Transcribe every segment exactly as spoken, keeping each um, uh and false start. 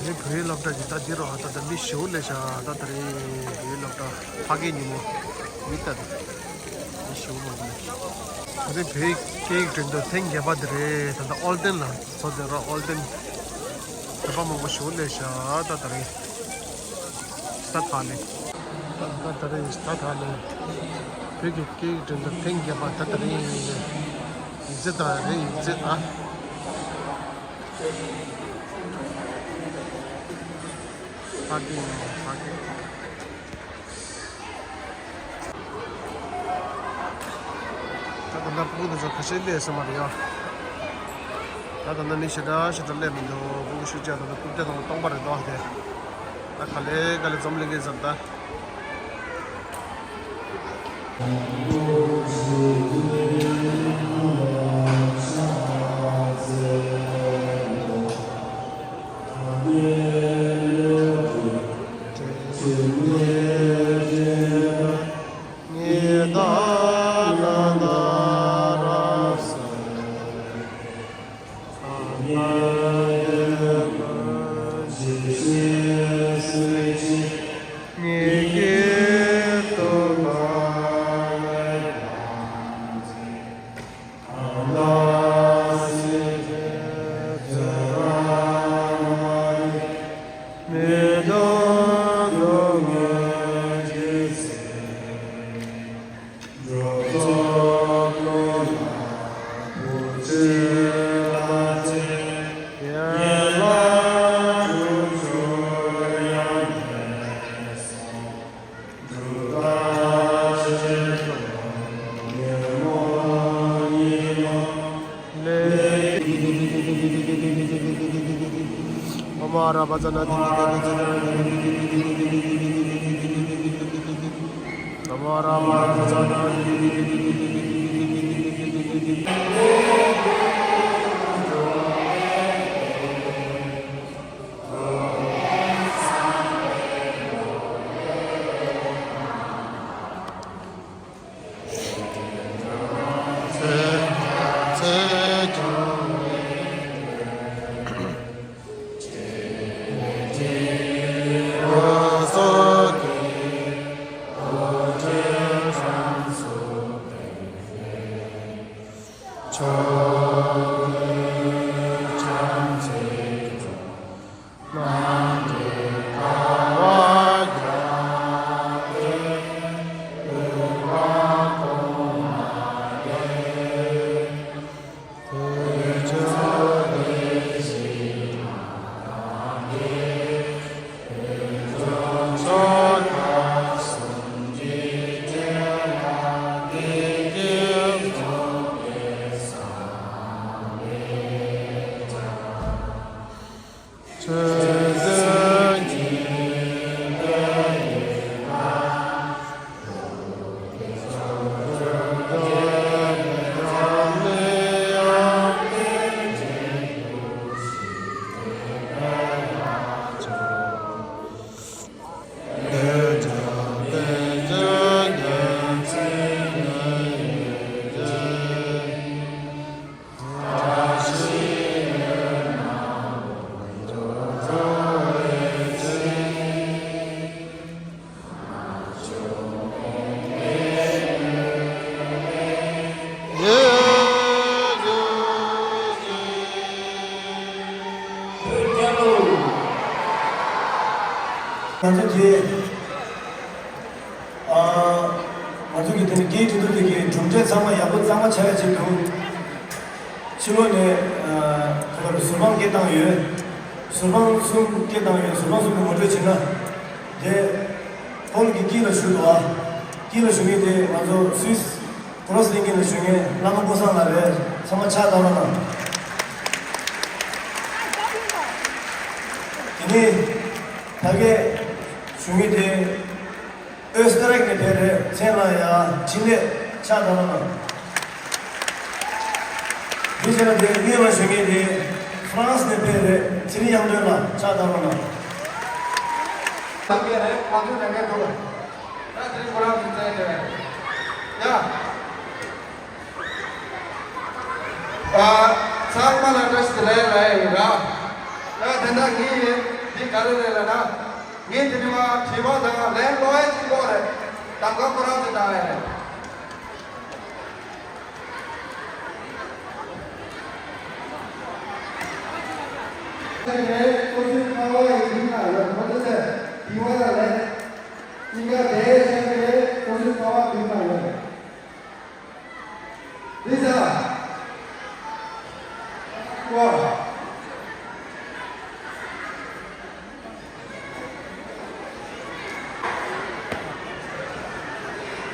ནི་བོད་ཡིག་སློབ་གྲྭ་གི་ད་འདི་རུ་ཧ་ད་ད་མི་ཞེ་པོ་སླེབས་ཤག་ད་ད་རེས་བོད་ཡིག་སློབ་གྲྭ་ཕ་གིའི་ཉིན་མོ་མི་ལྟ་ད་མི་ཞེ་པོ་མང་པོ་སླེབས་ཤག་ད་ནི་བོད་ཡིག་སྐད་ཡིག་འགྲན་བསྡུར་ཐེངས་བརྒྱད་པ་དེ་རེད། ད་ད་ཨོལ་ཏེན་ལ་ཚོགས་དེ་ར་ཨོལ་ཏེན་བོད་པ་མང་པོ་ཞེ་པོ་སླེབས་ཤག་ད་ད་རེས་ད་ད་ལེ། ད་ད་རེས་ད་ད་ལེ། བོད་ཀྱི་སྐད་ཡིག་འགྲན་བསྡུར་ཐེངས་བརྒྱད་པ་ད་ད་རེས་ཡིན་ནས་ཡིག་ཚད་ད་རེས་ཡིག་ཚད་ད། ཕ་གི་ཡིན་ནོ་ཕ་གི། ད་ད་ལྟ་སྤུ་གུ་དེ་ཚོ་ཁ་ཤས་སླེབས་སོང་བ་རེད་ཡ། ད་ད་ལྟ་མི་ཞེ་དྲག་ཞེ་དྲག་སླེབས་མི་འདུག་སྤུ་གུ་ཤུགས་ཆེ་ད་ལྟ་རྐུབ་བཀྱག་དང་སྟོང་པ་རེད་འདུག་དེ། ད་ག་ལེ་ག་ལེ་འཛོམས་ལེ་གི་ཟེར་ད། ང་ཚོ་དེ། ཨ། ང་ཚོ་གི་དེ་ནི་སྐད་ཡིག་འགྲན་བསྡུར་དེ་གི་གྲུབ་འབྲས་ཚང་མ་ཡག་པོ་གཙང་མ་ཆགས་ཡ་ཅིག་འདུག་ཕྱི་ལོགས་ནས་ཨ། ཁ་ལ་ཟུར་དཔང་སྐད་བཏང་ཡོད། ཟུར་དཔང་གསུམ་སྐད་བཏང་ཡོད། ཟུར་དཔང་གསུམ་གྱི་ངོ་སྤྲོད་བྱེད་ན། དེ་ཁོང་གི་དཀྱིལ་ལ་བཞུགས་འདུག་ཨ། དཀྱིལ་ལ་བཞུགས་མཁན་དེ་ང་ཚོ་སུད་སི་ཁོ་རོ་སི་ལིང་གི་ལ་བཞུགས་མཁན་བླ་མ་ཀུན་བཟང་ལགས་རེད། ཚང་མ་ཕྱག་བཏང་རོགས་གནང་། དེ་ནས་ཕ་གིར་བཞུགས་མཁན་དེ། ཨོ་སི་ཏྲ་ལི་ཡ་ནས་ཕེབས་རེད། མཚན་ལ་ཡ་འཕྲིན་ལས། ཕྱག་བཏང་རོགས་གནང་། འདི་བྱས་ན་དེ་སྔོན་ལ་བཞུགས་མཁན་དེ་ཧྥ་རན་སི་ནས་ཕེབས་རེད། ཚེ་རིང་དབྱངས་སྒྲོན་ལགས། ཕྱག་བཏང་རོགས་གནང་། ད་དེ་རེད། ང་ཚོ་ལས་ཀ་འགྲོ་བ། ད་དེ་རིང་ཁོ་རང་ཚོ་བཙལ་དེ་རེད་ཡ། ཨ། ཚང་མ་ལ་བཀྲ་ཤིས་བདེ་ལེགས་ལབ་ཡ་ཡིན་ར། ད་དེ་འདྲ་ངས་འདི་ག་རེ་རེད་ལབ་ན། ངས་དེ་རིང་མ་དྲི་བ་དང་ལན་སློག་ཡས་ཅིག་སློག་རེད། གདམ་ག་ཁོ་རང་ཚོས་བཏང་ཡས་རེད། ཁོ་ཚོའི་ཁ་བ་ཡི་མིང་ལ་ཡོད་ཁོ་ཚོ་ཚེ་དེ་བ་ལ་ལས། སྙིང་ག་དེ་ཤ་གི་རེད། ཁོ་ཚོའི་ཁ་བ་དེ་མ་ཡོད་རེད། ལིས་ཨ། ཀོ།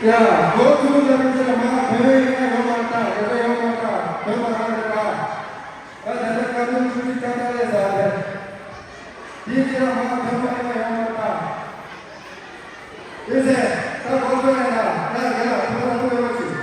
ཡ། གོ་ཐུབ་ལ་རིང་ཆ་མ་བོད་ཡིན་ན་ཡོང་མ་ཐག་རེ་རེ་ཡོང་མ་ཐག་བོད་པ་རང་རེད་པ། ད་ད་ལྟ་བཀའ་དྲིན་ཆུ་ཚོད་རྐྱང་རྐྱང་ལས་ཟ་རེད། དེའི་རྗེས་ལ་མ་བོད་པ་ཡིན་ན་ཡོང་མ་ཐག་ལིས་ཨ། ད་གོ་ཐུབ་ཡ་ན་ཡ་རྒན་ལགས་ཐུགས་ཁུར་ཡོད་ཅིག་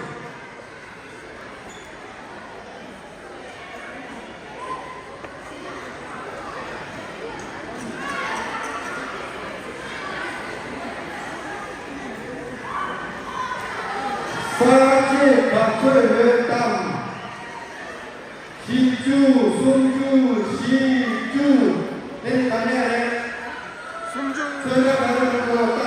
ས་སྐྱེས་ག་ཚོད་ཡོད་དམ། བཞི་བཅུ། སུམ་ཅུ། བཞི་བཅུ། དེ་ག་ནས་རེད། སུམ་ཅུ། ཚོད་ལ་ག་རེ་རེད་གོ་ལྟ།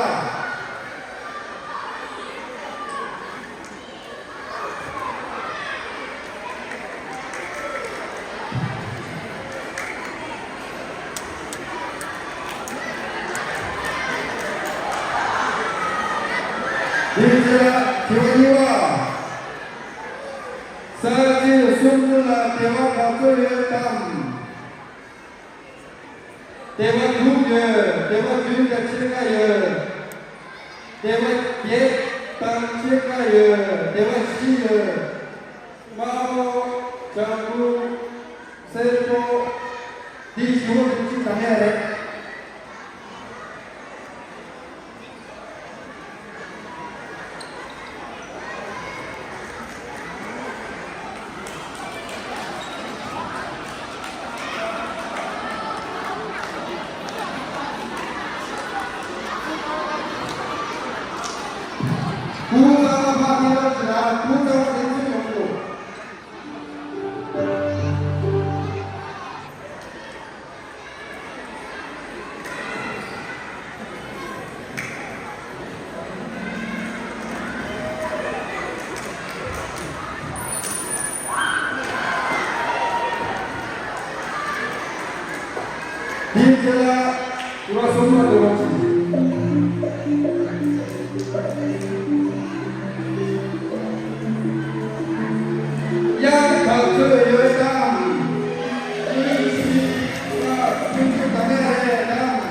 དེའི་ཚེ་ལ་དྲི་བ་གཉིས་པ། ས་སྐྱེས་སུམ་ཅུ་ལ་སྡེ་བ་ག་ཚོད་ཡོད་དམ། སྡེ་བ་དྲུག་ཡོད། སྡེ་བ་བདུན་དང་ཕྱེད་ཀ་ཡོད། སྡེ་བ་བརྒྱད་དང་ཕྱེད་ཀ་ཡོད། སྡེ་བ་བཞི་ཡོད། དམར་པོ། ལྗང་གུ། སེར་པོ། འདི་ཞུ་བ་དེ་གཅིག་དང་ཡ་རེད། ཀུན་བཟང་ལ་ཕ་དེ་ལ་ཕྱིན་ན་ཀུན་བཟང་ལ་དེ་ཚོ་ཡོང་འདུག་དེའི་རྗེས་ལ་སྐུ་ར་སོགས་མ་འདོར་བ་བྱེད། དབྱངས་ག་ཚོད་ཡོད་དམ། གཉིས། བཞི། ལྔ། སུམ་ཅུ་ག་ནས་རེད་དམ།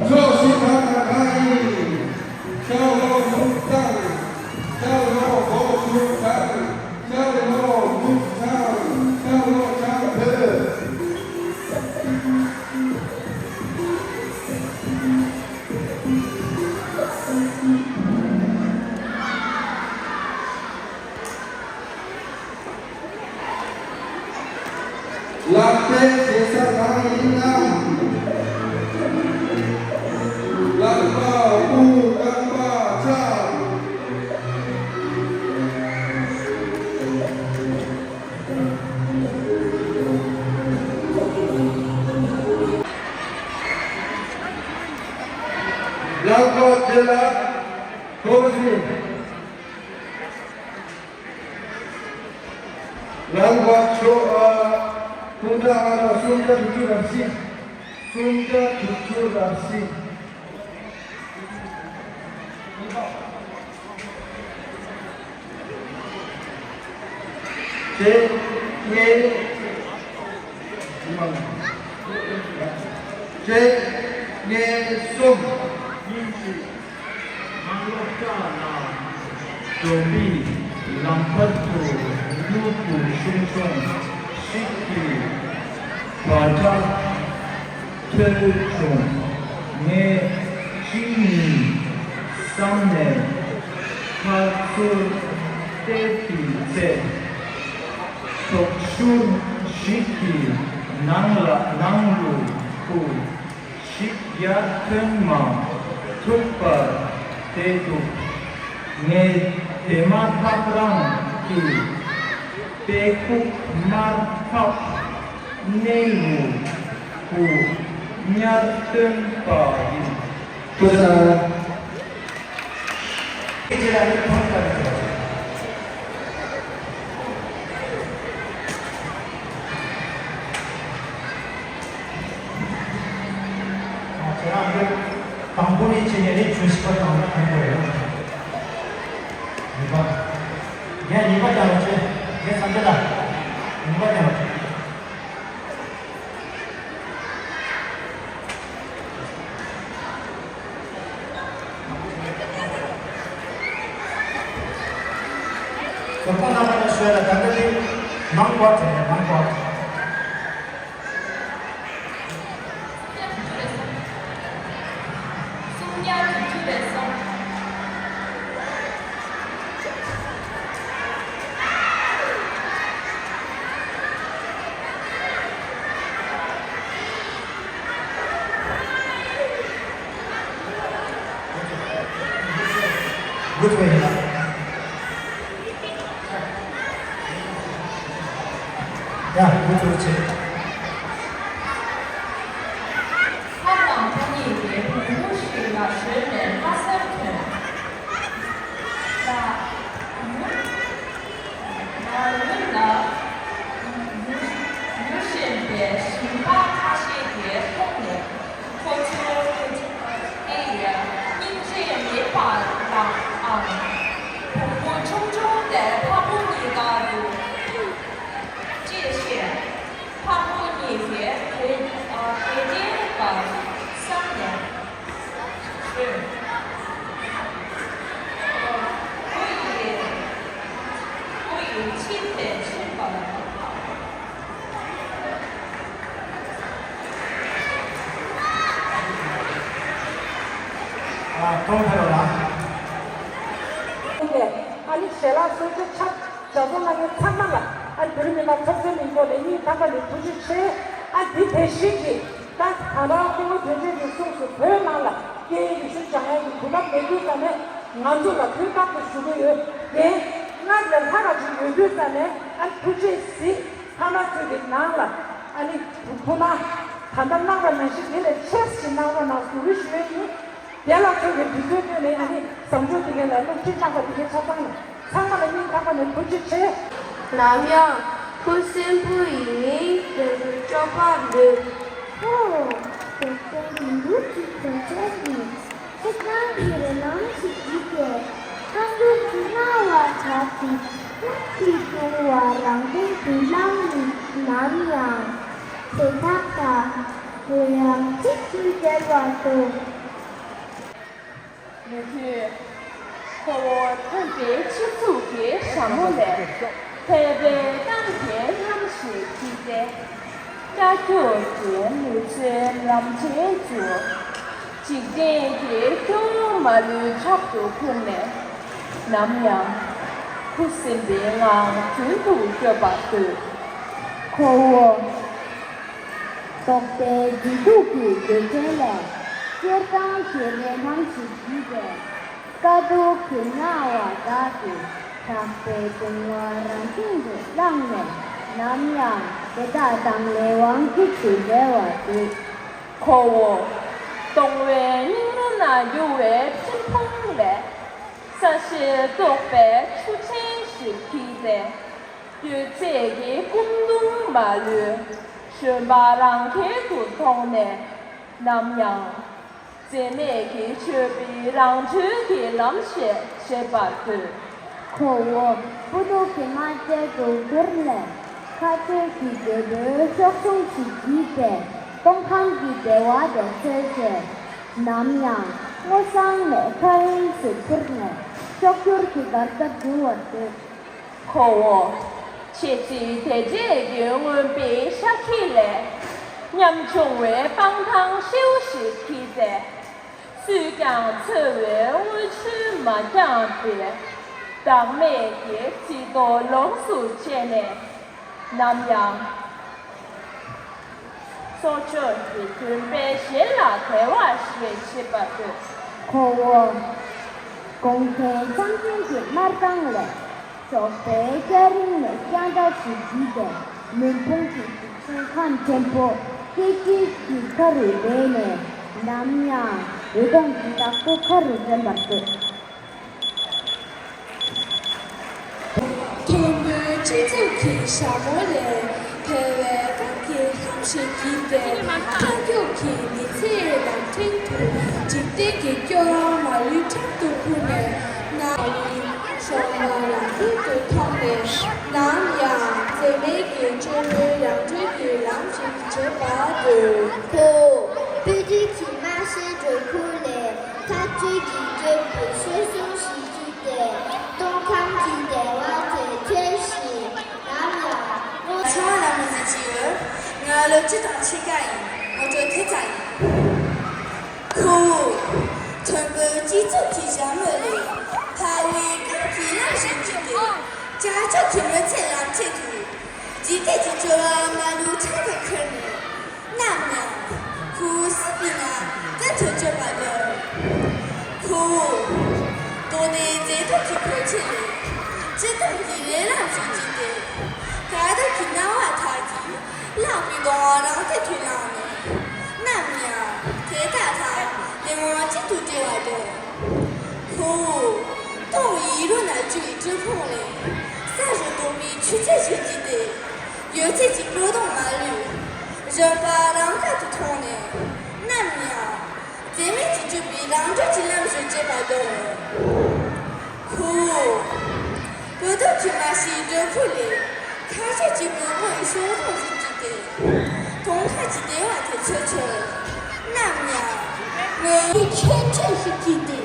ཕྱོགས་བཞི་གང་དང་གང་ཡིན། ཤར་ལྷོ་ནུབ་བྱང་། ཤར་ལྷོ་སྒོ་ཕྱོགས་བྱང་། ཤར་ལྷོ་ནུབ་བྱང་། ཤར་ལྷོ་བྱང་བོད། ལག་པའི་ཞེ་ས་གང་ཡིན་ནམ། ལག་པ་དབུ་རྐང་པ་ཕྱག་ལག་པ་དེ་ལ་ཐོག་ཞིག་ལམ་བར་ཕྱོགས། ཨ། སུམ་བརྒྱ་ཨ་ར་སུམ་བརྒྱ་དྲུག་ཅུ་རེ་བཞི། སུམ་བརྒྱ་དྲུག་ཅུ་རེ་བཞི། གཅིག་གཉིས། གཅིག་གཉིས་གསུམ། གཉིས་གཅིག་ང་སློབ་གྲྭ་ལ་འགྲོ་བའི་ལམ་བར་དུ་མྱུར་དུ་ཤིང་སྡོང་ཞིག་གི་བར་ཐག་ཐོས་བྱུང་། ངས་གཅིག་ནི་བསམ་ནས་ཁ་ཚུར་བལྟས་པའི་ཚེ། ཐོག་ཤུར་ཞིག་གི་ནང་ལ་ནང་ལུ་ཁུ་ཞིག་ཡར་ཐོན་མ་ཐུབ་པར་བསྡད་འདུག་ངས་ པདྨ་ཐག་རིང་གི་པད་ཁུག་དམར་ཐག་གནས་ལུགས་སུ་གཉེར་སྟོན་པ་ཡིན། ཐུགས་རྗེ་གནང་། ཁྱེད་རང་གི་དང་པོ་ནས་བྱས་ནས་ནི་བརྗོད་ཤེས་པ་དང་མཐུན་པ་ཡོད། གཉིས་པ། ངས་གཉིས་པ་ཀྱང་རོགས་བྱེད། ངས་བསམ་ཚུལ་ལ། གཉིས་པ་ཀྱང་རོགས་བྱེད། ཚོགས་པ་རྣམ་པ་ལ་ཞུ་ཡ་ལ་ད་ལྟ་འདི་ནང་སྐོར་བྱས་ནས་ནང་སྐོར། སུམ་བརྒྱ་དྲུག་ཅུ་རེ་གསུམ། དགུ་ཐུག་ཡིན་ལ། ཡ། དགུ་ཐུག་བྱེད། ལྷ་དང་ཕོ་ཉིད་ཀྱིས་བོང་བུ་ཞིག་ལ་ཞོན་ནས་ལྷ་སར་ཐོན། ལ། ཡུལ། ལ། ཡུལ་ལ། ཡུལ་ཡུལ་གཞན་པའི་ཞིང་པ་ཁ་ཤས་ཀྱིས་མཐོང་ནས། ཁོ་ཚོར་དེ་ཡི་སྙིང་རྗེ་མེད་པ་དང་། བོང་བུ་ཆུང་ཆུང་དེ་ཕ་བུ་གཉིས་ཀ་འདུག་ཅེས་བཤད། ཕ་བུ་གཉིས་ཀས་དེ་དེ་དེ་བར་བསམ་ནས་ཞོན། བུ་ཡིས་བུ་ཡིས་ཕྱིན་ནས་ཕྱིན་པ། ཨ། གཏོང་ཕེབས་རོགས་གནང་། ཨ་ནི་ཞལ་ལག་གསོལ་ཇ་ཆབ་ཇ་བཟོ་གནང་མཁན་ཚང་མ་ལ་ཨ་ནི་བོད་རིགས་མི་མང་ཚོགས་གཙོའི་མིང་ཐོག་ནས་སྙིང་ཐག་པ་ནས་ཐུགས་རྗེ་ཆེ། ཨ་འདི་དེ་བཞིན་གྱི་ད་ད་རང་སྐུ་ངོ་དོན་གཅོད་ཀྱིས་གསུངས་སོང་། བོད་ནང་ལ་སྐད་ཡིག་རིག་གཞུང་སྦྱང་ཡག་གི་གོ་སྐབས་མེད་དུས་ཙམ་ནས་ང་ཚོ་ལ་དུས་རྟག་ཏུ་ཞུ་གི་ཡོད། དེ་སྔར་ལས་ལྷག་ག་ཅིག་ཡོད་དུས་ཙམ་ནས་ཨ་ཐུགས་རྗེས་གཟིགས། ཐ་ན་ཚོད་ཀྱི་ནང་ལ་ཨ་ནི་ཐུགས་སྣང་ད་ལྟ་གནང་བ་ནང་བཞིན་དེ་ལས་ཆེ་ཞིག་གནང་རོགས་གནང་ཟེར་འབོད་སྐུལ་ཞུ་ཡས་ཡིན། དེ་ལ་ཚོད་ཀྱི་དུས་ཚོད་བཏོན་ནས་ཨ་ནི་བཟང་སྤྱོད་དེ་གའི་ལ་སློབ་ཁྲིད་གནང་བ་དེ་གའི་ཆ་ཚང་ལ་ཚང་མ་ལ་སྙིང་ཐག་པ་ནས་ཐུགས་རྗེ་ཆེ། ནམ་ཡང་ཁུ་སིམ་པོ་ཡི་མིང་དེ་ཚོ་སྐྱོབ་པར་འདོད། ཨོ། དེ་ལྟའི་རིང་ལུགས་ཀྱི་དོན་ཆེན་ནི། ཁྱེད་རང་གི་རེ་ལམ་ཞིག་བགྱིས་ཏེ། ཁ་ཐུག་གི་སྣང་བ་དག་གིས་སྔོན་གྱི་དུང་བ་རང་བཞིན་དུ་བླངས་ནས་ནམ་ཡང་། དེ་དག་དང་། དེ་ཡང་གཅིག་ཏུ་བསྡད་པར་འདོད། མུ་མཐུད། ཁོ་བོ་མཐུན་པའི་སྤྱི་གཙུག་གི་ཞྭ་མོ་ལས། ཕལ་པའི་གཏམ་གྱི་རྣམ་ཤེས་བགྱིས་ཏེ། སྐྱ་སྐྱོ་གི་མི་ཚེའི་ལམ་ཆེན་དུ། འཇིག་རྟེན་གྱི་སྐྱོ་བོ་མ་ལུས་ཕྱག་ཏུ་ཁུར་ནས། ནམ་ཡང་ཁུ་སིམ་པའི་ངང་མདུན་དུ་བསྐྱོད་པར་འདོད། ཁོ་བོ། རྟོགས་པའི་མཛེས་སྡུག་གི་འདོད་བྲལ་ལས། སྐྱེར་སྒང་གི་རེ་སྣང་ཞིག་བགྱིས་པས། དཀའ་སྡུག་གི་སྣང་བ་དག་གིས་དྲག་པོའི་གདུང་བ་རང་བཞིན་དུ་བླངས་ནས་ནམ་ཡང་དེ་དག་དང་ལས་དབང་གཅིག་ཏུ་བྲལ་བར་འདོད། ཁོ་བོ། སྟོང་བའི་སྙིང་རོ་ན་རྒྱུ་བའི་འཕྲིན་ཕུང་ལས། ས་གཞིར་གཏོགས་པའི་ཆུ་ཕྲན་ཞིག་བགྱིས་ཏེ། ཡོད་ཚད་ཀྱི་སྐུ་གདུང་མ་ལུས་བཞོན་པ་རང་ཁྱེར་དུ་མཐོང་ནས་ནམ་ཡང་འཛད་མེད་ཀྱི་མཆོད་པའི་རང་གྲོལ་གྱི་ལམ་ཞིག་བཞེས་པར་འདོད། ཁོ་བོ་སྤུ་སྡུག་གི་དམར་རྗེན་དུ་གྱུར་ནས་ཁ་ཚོད་ཀྱི་རྒྱལ་པོའི་གཤོག་ཟུང་ཞིག་བགྱིས་ཏེ་སྟོང་ཁམས་ཀྱི་བདེ་བ་དེ་འཚོལ་ཆེད། ནམ་ཡང་སྔོ་བསངས་ནས་ཁ་ཧན་ཞིག་ཁུར་ནས་ཕྱོགས་འགྱུར་གྱི་སྒར་ཆ་བསྒྱུར་བར་འདོད། ཁོ་བོ། ཆེ་ཚིག་དེ་འདྲས་ཀྱི་རྔོན་པའི་ཤ་ཁྱི་ལས། ཉམ་ཆུང་བའི་སྤང་ཐང་ཤེའུ་ཞིག་འཁྱིལ་ཏེ། སུས་ཀྱང་འཚོལ་བའི་རྔུལ་ཆུས་མ་འགྱངས་པའི། བདག་མེད་ཀྱི་རྩི་ཏོག་ལོངས་སུ་སྤྱད་ནས། ནམ་ཡང་། སྲོག་གཅོད་ཀྱི་མགྲོན་པོ་གཞན་ལ་དལ་བ་ཞིག་བྱེད་པར་འདོད། ཁོ་བོ། གུང་ཁྲན་རྩ་འཛིན་གྱི་དམར་ཁང་ལས་ཞོགས་པའི་སྐྱ་རེངས་ནས་རྐྱང་ཁྲ་ཞིག་བརྒྱུད་དེ་མུན་དཔུང་གི་ཁམས་ཆེན་པོ་ཀི་ཀི་གི་ཁ་རུ་སྦས་ནས་ནམ་ཡང་འོད་སྟོང་གི་བདག་པོ་ཁ་རུ་འདྲེན་པར་འདོད། མཐོན་པོའི་སྤྱི་ཚོགས་ཀྱི་ཞྭ་མོ་ལས་ཕལ་བའི་རྐང་གི་ལྷམ་ཞིག་བརྒྱུད་དེ་མཐའ་མཇུག་གི་མི་ཚེའི་ལམ་ཕྲན་དུ་འཇིག་རྟེན་གྱི་སྐྱོ་བ་མ་ལུས་ཁྲག་ཏུ་ཁུར་ནས་ནམ་ཡང་ཞོགས་པ་རང་ཁུར་དུ་ཐོངས་ནས་ནམ་ཡང་འཛད་མེད་ཀྱི་སྐྱོ་བའི་རང་གྲོལ་གྱི་ལམ་ཞིག་བྱེད་པར་འདོད། ཁོ་བོ་སྤོས་དཀྱིལ་གྱི་རྨ་བྱའི་སྒྲོ་འཁྱུར་ལས་ཐག་གཅོད་ཀྱི་འགྱོད་པའི་གཤོག་ཟུང་ཞིག་བརྒྱུད་དེ་སྟོང་ཁམས་ཀྱི་བདེ་བ་དེ་འཚོལ་ཞིང་ནམ་ཡང་ངོ་ཚ་བ་ལ་མི་ཟེར་གྱི་ཡོད། ང་ལོ་བཅུ་དང་ཕྱེད་ཀ་ཡིན། ངོ་སྤྲོད་དེ་ཙམ་ཡིན། ཁོ་བོ་མཐོན་པོའི་སྤྱི་ཚོགས་ཀྱི་ཞྭ་མོ་ལས་ཕལ་བའི་རྐང་གི་ལྷམ་ཞིག་བརྒྱུད་དེ་ཀྱག་ཀྱོག་གི་མི་ཚེའི་ལམ་ཕྲན་དུ་འཇིག་རྟེན་གྱི་སྐྱོ་བ་མ་ལུས་ཁྲག་ཏུ་ཁུར་ནས། ནམ་ཡང་ཁོ་བོ་སྲིད་པའི་ནང་ཀུན་ཏུ་སྤྱོད་པར་འདོད། ཁོ་བོ་རྡོ་སྣོད་མཛེས་སྡུག་གི་གོས་ཆེན་ལས་སྤྱིར་བཏང་གི་རྨི་ལམ་ཞིག་བརྒྱུད་དེ་དཀའ་སྡུག་གི་སྣང་བ་དག་གིས་བསླངས་པའི་གདུང་བ་རང་སྟེང་དུ་བླངས་ནས། ནམ་ཡང་དེ་དག་དང་ལས་ངན་གཅིག་ཏུ་འབྲེལ་བར་འདོད། ཁོ་བོ་སྟོང་ཡིད་རོ་ན་རྒྱུ་ཡི་གྲུབ་ཕུང་ལས་ས་རུ་ལྡོག་པའི་ཆུ་ཚོད་ཞིག་བརྒྱུད་དེ། ཡོད་ཚད་ཀྱི་སྤྲོ་སྟངས་མ་ལུས་རིམ་པ་རང་དགར་དུ་མཐོང་ནས། ནམ་ཡང་འཛད་མེད་ཀྱི་སྤྱོད་པའི་རང་གྲོལ་གྱི་ལམ་ཞིག་བརྒྱུད་པར་འདོད། ཁོ་བོ་སྤོས་དཀྱིལ་གྱི་རྨ་བྱའི་སྒྲོ་འཁྱུར་ལས་ཁ་ཤས་ཀྱི་མགོན་པོ་ཡི་གཤོག་ཟུང་ཞིག་བརྒྱུད་དེ་སྟོང་ཁམས་ཀྱི་བདེ་བ་དེ་འཚོལ་ཕྱིར། ནམ་ཡང་ངོ་བོའི་ཁྱད་ཆོས་ཤིག་བརྒྱུད་དེ་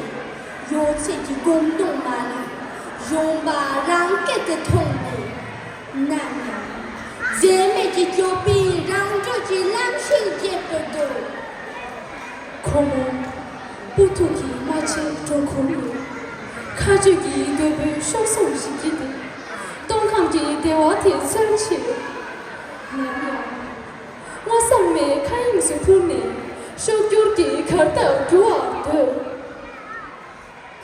ཡོད་ཚད་ཀྱི་སྒོམ་སྟངས་མ་ལུས་གཞོན་པ་རང་སྐད་དུ་མཐོང་ནས། ནམ་ཡང་འཛད་མེད་ཀྱི་སྤྱོད་པའི་རང་གྲོལ་གྱི་ལམ་ཞིག་བརྒྱུད་པར་འདོད། ཁོ་མོ་སྤོས་དཀྱིལ་གྱི་རྨ་བྱའི་སྒྲོ་འཁྱུར་ལས་མཁའ་སྤྱོད་ཀྱི་རྡོ་པོའི་གཤོག་ཟུང་ཞིག་བརྒྱུད་དེ་སྟོང་ཁམས་ཀྱི་བདེ་བ་དེ་འཚོལ་ཕྱིར། ནམ་ཡང་མངོན་སུམ་མའི་མཁའ་དབྱིངས་སུ་འཕུར་ནས་གཤོག་འགྱུར་གྱི་གར་སྟེགས་སྒྲོལ་བར་འདོད།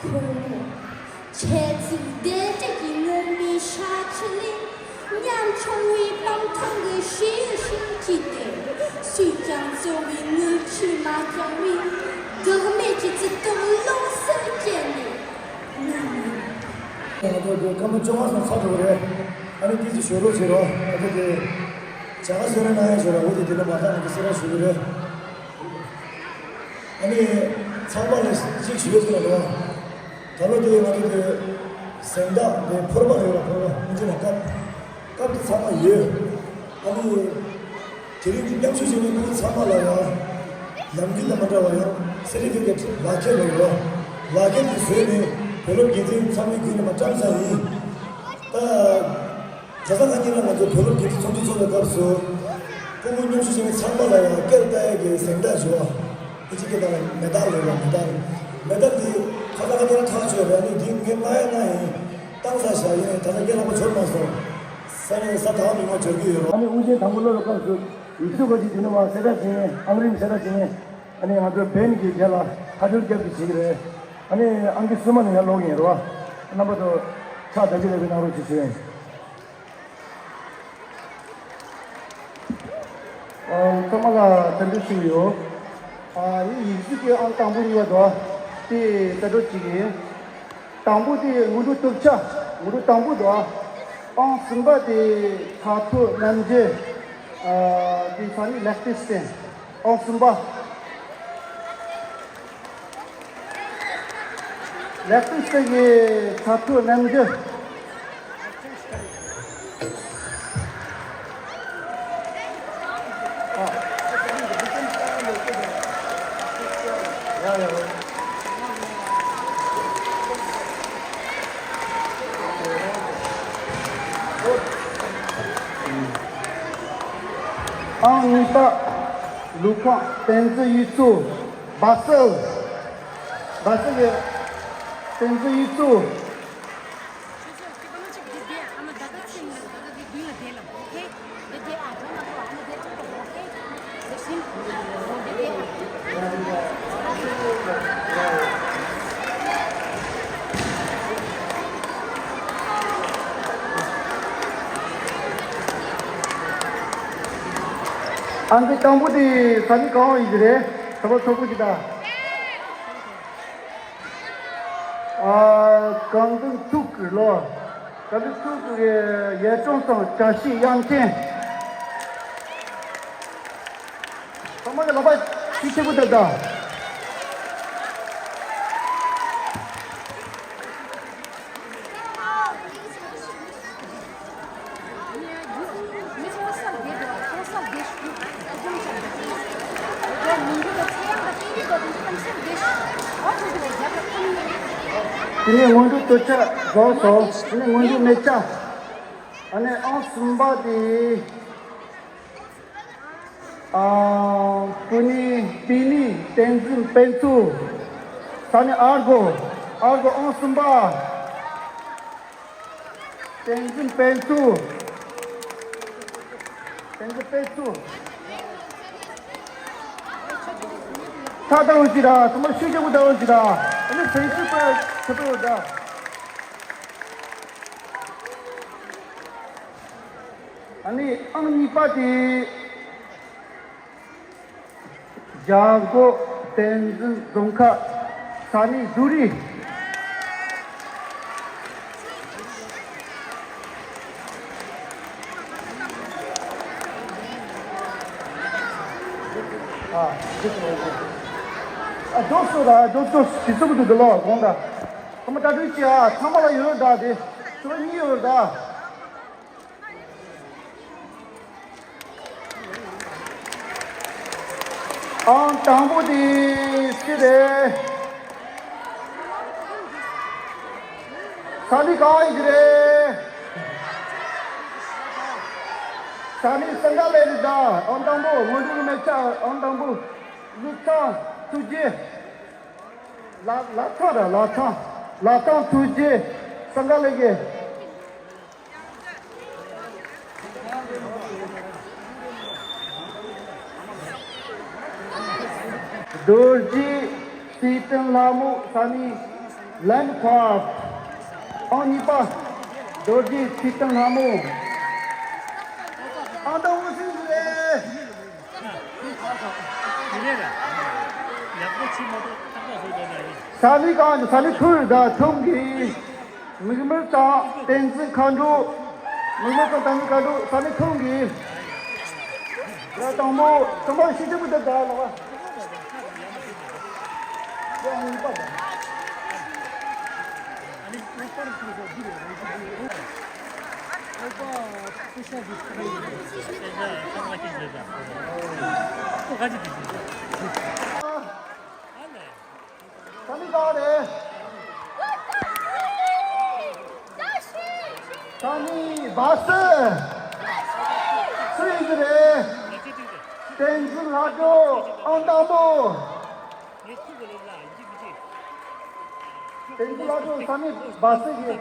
ཁོ་མོ་འཆད་ཚིག་བདེ་དྲག་གི་ངུར་སྨྲིག་ཤ་ཆུ་ལས་ཉམ་ཆུང་བའི་སྤང་ཐང་གི་ཞི་ཞིང་སྐྱིད་དེ་སུས་ཀྱང་གཙོ་བའི་ངུ་ཆུས་མ་བསྐྱངས་པའི་འགག་མེད་ཀྱི་བརྩེ་དུང་ལོངས་སུ་སྤྱད་ནས། ནམ་ཡང་། ང་ཚོ་སྐར་མ་བཅོ་ལྔ་ཙམ་ཚར་འགྲོ་གི་རེད། ཨ་ནི་དེ་ཅིག་ཞོར་ལོག་བྱེད་རོགས། ཨ་ནི་དེ་བྱ་དགའ་གསོལ་རས་གནང་ཡ་ཞོར་ལ་འོ་དེ་དེ་ལ་མ་ཐག་ང་ཚོ་གསོལ་རས་ཞུ་གི་རེད། ཨ་ནི་ཚང་མ་ལ་གཅིག་ཞུ་ཡ་ཟེར་ལ་རོ། ད་ལོ་དེ་ང་ཚོ་དེ་གཟེངས་རྟགས་དེ་ཕོར་པ་རེད་ལ་ཕོར་པ་སྙིང་རྗེ་ལ་སྐབས་སྐབས་དེ་ཚང་མ་ཡོད། ཨ་ནི་དེ་རིང་གི་མཉམ་ཞུགས་བྱེད་མཁན་ཚང་མ་ལ་ཡང་ནམ་རྒྱུན་དང་མ་འདྲ་བ་ཡང་སེ་རི་ཕི་ཀེ་ཊི་ལག་ཁྱེར་ལོ་རོ། ལག་ཁྱེར་དེ་བཟོས་ནས་བོད་སློབ་སྡེ་ཚན་ཚང་མའི་ཁུལ་ནས་མ་བཀྲམ་ས་ཡིན། ད། ག་ས་ག་ཉིན་ལ་ང་ཚོ་བོད་སློབ་དགེ་ཕྲུག་ཚོགས་འདུ་ཚོགས་པའི་སྐབས་སུ་སྤུ་གུ་མཉམ་ཞུགས་བྱེད་མཁན་ཚང་མ་ལ་ཡང་སྐད་བཏང་ཡས་ཀྱི་གཟེངས་རྟགས་ཞུ་བ། ཨིན་ཇི་སྐད་བཏང་ལ་མེ་ཏཱལ་ལབ་པ་མེ་ཏཱལ། མེ་ཏཱལ་འདི་ག་ས་ག་ཉིན་ལ་ཐག་ཆོད་རེད། ཨ་ནི་འདི་ངས་གནང་ཡ་གནང་ཡིན། བཏང་ས་བཞག་ཡིན། ད་ལྟ་སྐད་ལྷག་པ་འབྱོར་མ་སོང་། ས་ནས་ས་དང་མི་མང་འབྱོར་གྱི་ཡོད་རོགས། ཨ་ནི་དབུ་ཅན་དང་པོ་སློབ་པའི་སྐབས་སུ་ཡིག་གཟུགས་ག་ཅིག་དེ་ནི་མ་གསལ་བསྒྲགས་བྱེད་མཁན་ཨང་རིམ་གསལ་བསྒྲགས་བྱེད་མཁན་ཨ་ནི་ང་ཚོ་བན་གྱི་རྗེས་ལ་ཁ་ཐོར་རྒྱབ་ཀྱི་བྱེད་ཀྱི་རེད། ཨ་ནི་ཨང་ཀི་གསུམ་མ་ནས་ཡར་ཀློག་གི་ཡིན་རོགས། རྣམ་པ་ཚོ་ཕྱག་དར་རྒྱས་ལེགས་པའི་གནང་རོགས་ཞེས་ཞུ་ཡིན། ཨ། ཚང་མ་ལ་བཀའ་འདྲི་ཞུ་ཡོད། ཨ། ཡིག་གཟུགས་ཀྱི་ཨང་དང་པོ་གཉིས་པ་དོ། དེ་ལྟ་གྲུབ་ཅིག་ཡིན། དང་པོ་དེ་དངོས་གྲུབ་སྟོབས་ཆེ། དངོས་གྲུབ་དང་པོ་དོ། ཨང་གསུམ་པ་དེ་ཚ་ཐོ་རྣམ་རྒྱལ། ཨ། དེ་ས་ནི་ལེགས་བལྟས་སྟེ། ཨང་གསུམ་པ། ལེགས་བལྟས་སྟེ་གི་ཚ་ཐོ་རྣམ་རྒྱལ། ཡ་ཡ། ཨང་གཉིས་པ། ལུས་ཁམས་བསྟན་འཛིན་ཡུལ་གཙོ། སྦ་སལ། སྦ་སལ་གྱི་བསྟན་འཛིན་ཡུལ་གཙོ། ཨང་ཀི་དང་པོ་དེ་ས་གནས་གང་ཡིན་གྱི་རེད། ཚང་མ་ཚོགས་པོ་ཅིག་དང་། ཨ། གངས་ལྗོངས་ཐུགས་ཀྱི་བློ། གངས་ལྗོངས་ཐུགས་ཀྱི་ཡར་ཀྲོང་ཚང་བཀྲ་ཤིས་གཡང་ཆེན། ཚང་མ་གི་ལག་པ་ཤུགས་ཆེན་པོ་བརྡབ་དང་། དེ་ནས་སྔོན་འགྲོ་དུར་ཆ་བཟོས་སོང་། དེ་ནས་སྔོན་འགྲོ་མེ་ལྕེ། ཨ་ནི་ཨང་གསུམ་པ་དེ། ཨ། སྤུ་ནི་པི་ནི་བསྟན་འཛིན་དཔེ་མཚོ། ས་གནས་ཨར་གོ། ཨར་གོ་ཨང་གསུམ་པ། བསྟན་འཛིན་དཔེ་མཚོ། བསྟན་འཛིན་དཔེ་མཚོ། ཐག་ད་འོང་ཅི་ར། ཚང་མ་ཤུགས་ཆེན་པོ་ད་འོང་ཅི་ར། ཨ་ནི་བསྟན་འཛིན་དཔེ་མཚོ་ཡོད་ད། ཨ་ནི་ཨང་གཉིས་པ་དེ། རྒྱ་མགོ་བསྟན་འཛིན་རྫོང་ཁག་ས་གནས་ཟུ་རིག། ཨ། འདི་ཚོ་ཨ། རྒྱོབ་སོ་ར། རྒྱོབ་རྒྱོབ། དེ་ཚོ་གི་འདུག་ལོ་དགོངས་དག། ཚང་མ་གྲ་སྒྲིག་བྱེད་ཨ། ཚང་མ་ལ་ཡོད་རེད་ད། དེ་ཚོ་གཉིས་ཡོད་རེད་ད། ཨང་དང་པོ་དེ་སུ་རེད། ས་གནས་གང་ཡིན་གྱི་རེད། ས་གནས་སེང་ག་ལེ་རེད་ད། ཨང་དང་པོ། སྔོན་འགྲོ་གི་མེ་ལྕེ་ཨང་དང་པོ། ལུག་ཚང་ཐུགས་རྗེ། ལ་ལ་ཚང་ར། ལ་ཚང་། ལ་ཚང་ཐུགས་རྗེ། སེང་ག་ལེ་གི། རྡོ་རྗེ་ཚེ་བརྟན་ལྷ་མོ། ས་གནས་ལན་ཁོ་ཨ། ཨང་གཉིས་པ། རྡོ་རྗེ་ཚེ་བརྟན་ལྷ་མོ། ཨང་དང་པོ་སུ་རེད། ས་གནས་གང་། ས་གནས་ཁུལ་དང་ཁྲོམ་གྱི། མིག་དམར་ཚང་བསྟན་འཛིན་མཁའ་འགྲོ། མིག་དམར་ཚང་བསྟན་འཛིན་མཁའ་འགྲོ། ས་གནས་ཁུལ་གྱི། ར་དང་པོ། དང་པོ་ཤི་ཆེན་པོ་དེ་དག་ལ་བ། ས་གནས་གང་རེད། ས་གནས་སྦ་སི། སུ་ཡིན་གྱི་རེད། བསྟན་འཛིན་ལྷ་སྒྲོན་ཨང་དང་པོ། བསྟན་འཛིན་ལྷ་སྒྲོན་ས་གནས་སྦ་སི་གི།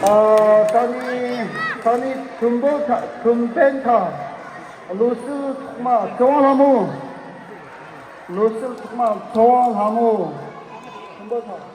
ཨ། ས་གནས། ས་གནས་ཁྲོམ་དཔོན་ཁྲ། ཁྲོམ་དཔོན་ཁྲ། བློ་གསལ་ཐོག་མ་ཚེ་དབང་ལྷ་མོ། བློ་གསལ་ཐོག་མ་ཚེ་དབང་ལྷ་མོ། ཁྲོམ་དཔོན་ཁྲ།